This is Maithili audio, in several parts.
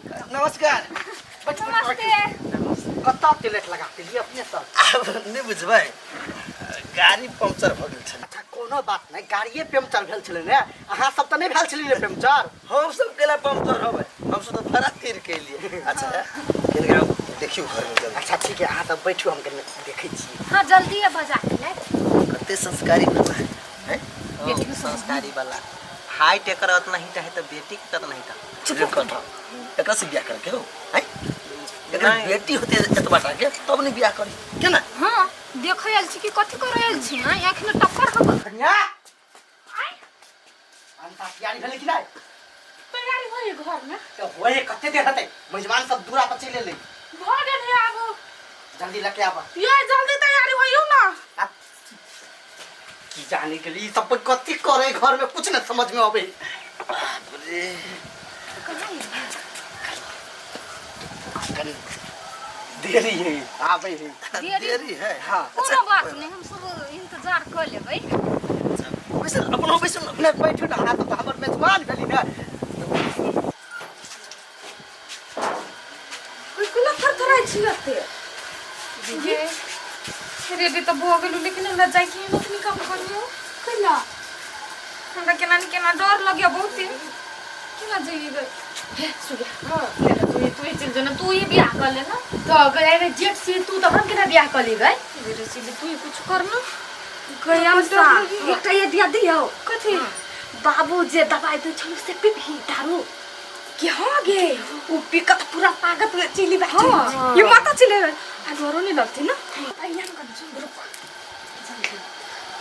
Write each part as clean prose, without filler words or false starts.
नमस्कार। नमस्ते। कतऽ के लेट लगा देलियै अपने सब? आब नहि बुझबै, गाड़ी पंक्चर भऽ गेल छलै। अच्छा, कोनो बात नहि, गाड़िए पंक्चर भेल छलै ने, अहाँ सब तऽ नहि भेल छलै ने पंक्चर? हम सब केला पंक्चर होबै, हम सब तऽ बड़ा तीर केलियै। अच्छा, किनका देखियौ घरमे जल्दी। अच्छा ठीक है, अहाँ सब बैठू, हम कनि देखै छी। हाँ, जल्दी है, बजा के ले। कते संस्कारी बला है, हैं? बेटी के संस्कारी वाला हाइट एकर उतना ही है तो बेटी के कतना ही था। चुप कर, एकरा से बियाह करके हो हैं? एकर नहीं। बेटी होते एतबा टा के तब नहीं बियाह करी केना? हाँ, देखै आयल छी कि कथी करै आयल छी? हाँ, आँखि में टक्कर हब। कन्या, अंता तैयारी भेलै कि नहि? तैयारी होइए घर में। तऽ होए कते देर हेतै? मेजबान सब दूरा पर चलि एलै। भऽ गेल है आब। जल्दी लऽ के आबऽ। ये जल्दी तैयारी होइयौ ना। आ, की जाने के लिए सब कथी करे घर में, कुछ न समझ में आवे। बाप रे। कनी देरी है, आवे है। देरी? देरी है। हाँ। कोनो बात नहीं, हम सब इंतजार कर लेबै। बैसल अपनो, बैसल न। नहि, बैठू ने, अहाँ तऽ हमर मेजबान भेली ने। कोना थरथराइ छी एते? ये रेडी तऽ भऽ गेलू, लेकिन हमरा जाइके हिम्मत नहि काम करियो। कैला हमरा केना ने केना डर लगैया बहुते, केना जइए गए? हे सुगे, हाँ ले ना, तू ही, तू ही चल जो ना, तू ही बियाह कर ले ना। तो गए रे जेठ से तू तो हम केना बियाह कर ली गए? रे सिली, तू ही कुछ कर ना। गई अमसा, एकटा ये दिया दियौ। कथी? बाबू जे दवाई दै छलु से पीबही दारू कि? हाँ गे, उ पीकत पूरा ताकत चिली बैठ। हाँ, ये माता चले आ डरो नहीं लगती ना? तैयार कर जो, रुक।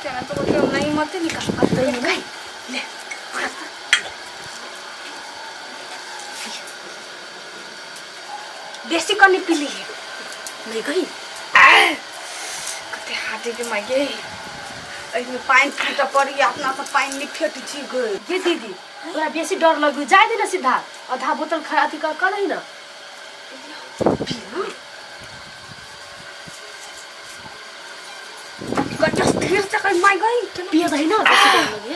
केना तो केना नहीं मत निकाल अब तो ये गई ले। बेसी कनी पीली है नहीं गई। कते हाथे के मागे एहिमे पानि फेंटऽ पड़ी, अपना सब पानि नहि फेंट छी गई। ये दीदी, तोरा बेसी डर लगी, जाय दे ना सीधा, आधा बोतल खा अथी कर कर ना। कच्चा स्थिर से कहीं माई गई। पिए दही ना, बेसी डर लगे।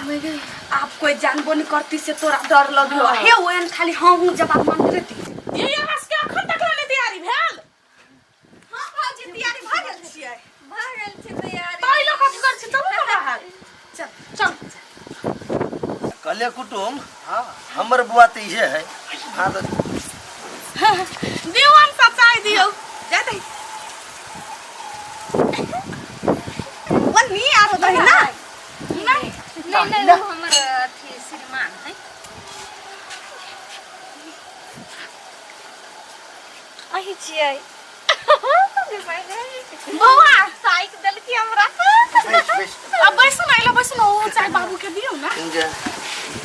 माय गई। आप कोई जानबो नहीं करती से तोरा डर लगियो। हे ओहन खाली हाँ हूँ जवाब मांग रहती। ये यहाँ के अखन तक ले तैयारी भेल? हाँ भौजी, तैयारी भऽ गेल छियै, भऽ गेल छै तैयारी। तै लोक कथी कर छी? चलू ना बाहर। चल। चल। कहलियै कुटुम। हाँ। हमर बुआ तऽ इहे है। हाँ तऽ दियौ, हम सब चाय दियौ। जा दही वन्नी आरो दही ना। नहीं नहीं नहीं, वो हमर अथी श्रीमान है। अही छियै बौआ, साइक देलकी हमरा। बैस बैस। अब बैसू ना, अइला बैसू ना, ओ चाय बाबू के दियौ ना। इनका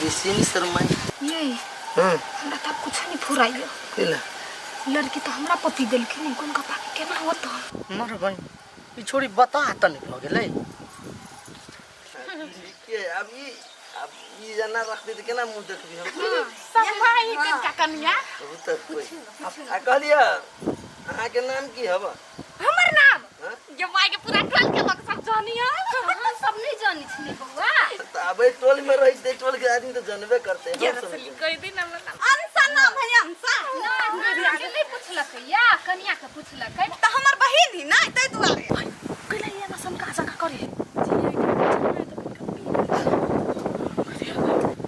बेसी नहीं शर्माई। ये हाँ। हमरा तऽ कुछ नहीं फुराइयो। कैला? लड़की तऽ हमरा पति देलखिन, कोन कपा के केना होत? मर भाई, ई छोरी बता तऽ नहि भऽ गेलै। ठीके, अब ई जना रख दे तऽ केना मुँह देखबी हम? सब भाई के कनिया। बहुत तऽ कोइ आ कहलियै, अहाँके नाम की हब? हमर नाम? हाँ? जे माय के पूरा टोल के लोग सब जानी है। हम सब नहीं जानी छी बौआ। तऽ आब एहि टोल में रहै छै, टोल के आदमी तऽ जानबे करते ये हम सब। रसली कह दी ना हमर नाम। अंसा नाम है, अंसा। ना, के नहीं पुछलकै या कनिया के पुछलकै। तऽ हमर बहिन ही ना, ताहि दुआरे। कैला ये ना सनका सनका करे?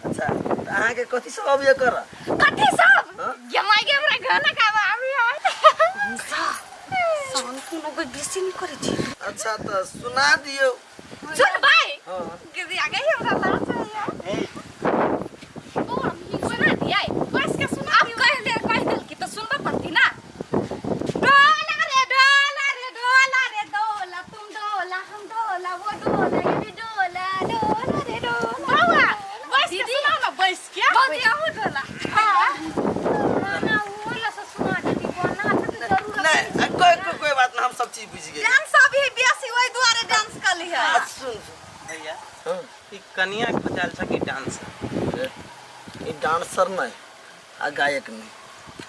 अच्छा, तऽ अहाँके कथी सब अबैया कर? कथी सब? हाँ? ये माय के हमरा गाना गावा आबी है। सन कोनो कोई बेसी नहीं करे छी। अच्छा, तऽ सुना दियौ। सुन भाई। हाँ। गिरी आ गई, हमरा लाज आइया। बौआ, हम ही सुना दियै। बस के सुना। अब कह दे, कह देल की तो सुनबे पड़ती ना। डोला रे डोला रे डोला रे डोला, तुम डोला, हम डोला, वो डोला, ये भी डोला, डोला रे डोला। बौआ, बस के सुनाओ ना, बस के। भौजी, अहूँ डोला। हां ना, वो लस सुना देती बना तऽ जरूरत। नहीं, कोई कोई कोई बात ना, हम सब चीज बुझ गेलियै। डांस अभी बेसी ओहि दुआरे डांस कर ली है। अच्छा, सुन सुन। भैया। हाँ। ई कनिया खोजाल छ कि डांसर? ई डांसर नहीं आ गायक नहीं,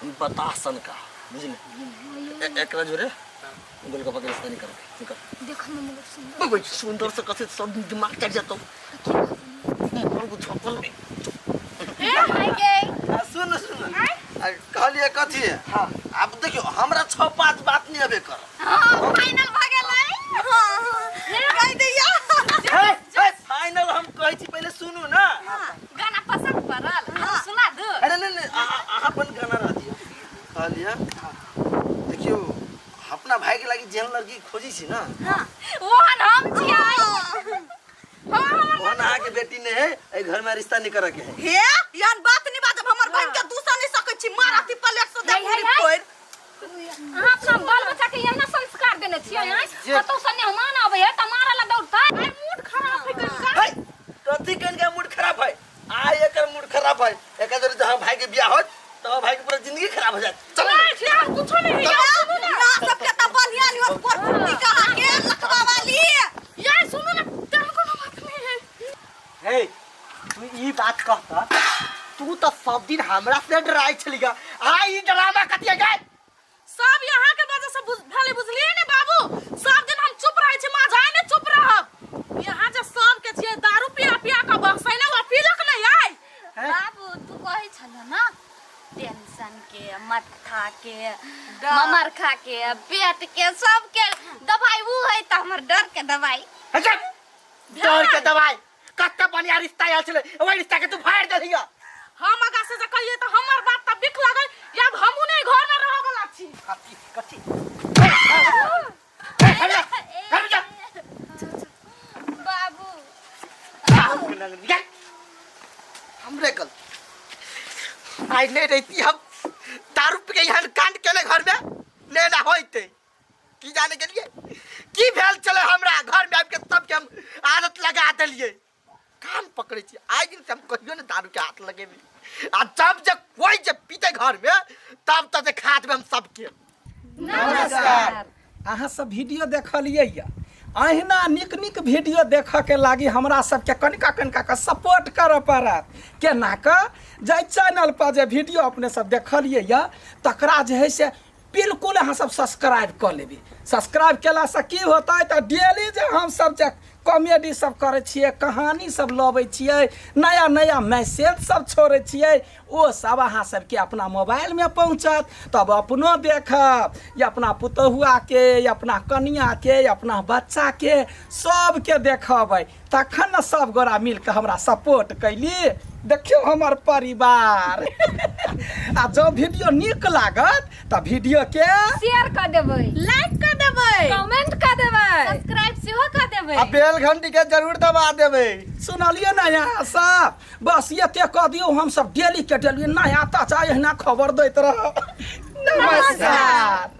ई बताह सन का बुझले। एकरा जोरे गोलगप्पा के रिश्ता नहीं करबे, निकल। देखऽ में मगर सुंदर। बे, सुंदर से कथे सब दिमाग चढ़ जातो। मर को छपल। ए माय गे। आ, सुन सुन आ, कहलिए कथी हाँ। आब देखियो हमरा छह पाँच बात नहीं अबे कर हाँ फाइनल भ गेलै हाँ कह दैया फाइनल हम कहै छी पहिले सुनू ना गाना पसंद पड़ल अहाँ सुना दू अरे नहीं नहीं अहाँ अपन गाना रह दियो कहलिए देखियो अपना भाई के लागी जेहन लड़की खोजी छी ना ओहन हम छियै ओहन अहाँ के बेटी नहीं है एहि घर में रिश्ता नहीं करे के है हे एहन बात नहीं बाजब हमर बहन के दूसरा नहीं सकै छी मार अथी प्लेट से हे, दे हे, पूरी हे। फोड़ अहाँ अपना बाल बच्चा के एहना संस्कार देने छियै आँय कतौ से मेहमान आबै है तऽ मारऽ ला दौड़तै आइ मूड खराब है कनिका है कथी कन के मूड खराब है आ एकर मूड खराब है एकर जरे जहाँ भाई के बियाह होत तो भाई के पूरा जिंदगी खराब हो जात चल यार कुछो नहीं है यार सुनू ना ना सबके त बढ़िया नहीं होत पर कुत्ती कहा के लखवा वाली यार सुनू ना तेरा कोनो बात नहीं है हे तू ई बात कहता तू तो सब दिन हमरा से डराई छली गा आ ई ड्रामा कथी है गए सब यहाँ के वजह से भेलै बुझलियै ने बाबू सब दिन हम चुप रहै छी माँ जाय ने चुप रहब यहाँ जे सब के छियै दारू पिया पिया के बहसै ने ओ पीलक नहि आइ बाबू तू कहै छल ना टेंशन के मत्था के ममरखा के पेट के सबके दवाई ऊ है तऽ हमर डर के दवाई अच्छा डर के दवाई कत्ते बढ़िया रिश्ता आयल छलै ओहि रिश्ता के तू फाड़ देलही हम आगा से जे कहियै तऽ हमर बात तऽ बिक लागल या अब हमहूँ नहि घर में रहऽ वाला छी कथी कथी बाबू हमरे गलती आई नहीं रहती हम दारू पी के यहाँ कांड केले घर में लेना होते की जाने के लिए की भेल चले हमरा घर में आबि के सबके हम आदत लगा देलिए कान पकड़े छी आइ दिन से हम कहियो ने दारू के हाथ लगेबी आ जब जे कोई जे पीते घर में तब तब देखा देबै हम सबके नमस्कार अहाँ सब वीडियो देखलियै यऽ अहिना नीक नीक वीडियो देखऽके लागी हमरा सबके कनिका कनिका कऽ सपोर्ट करऽ पड़त केना कऽ जाहि चैनलपर जे वीडियो अपने सब देखलियै यऽ तकरा जे है से बिल्कुल अहाँ सब सब्सक्राइब कऽ लेबै सब्सक्राइब केलासँ की होतै तऽ डेली जे हमसब जे कॉमेडी सब करै छियै कहानी सब लबै छियै नया नया मैसेज सब छोड़ै छियै ओ सब अहाँ सबके अपना मोबाइलमे पहुँचत तब अपनो देखब या अपना पुतहुआके या अपना कनिआके या अपना बच्चाके सबके देखबै तखन ने सब गोरा मिलके हमरा सपोर्ट कैली देखियौ हमर परिवार आ जँ वीडियो नीक लागत तऽ वीडियोके शेयर कऽ देबै लाइक कर देबै कमेंट कऽ देबै सब्सक्राइब सेहो कर देबै आ बेल घंटी के जरूर दबा देबै सुनलियै ने यहाँ सब बस एते कऽ दियौ हमसब डेली के डेली नया ताजा एहिना खबर दैत रहब नमस्कार।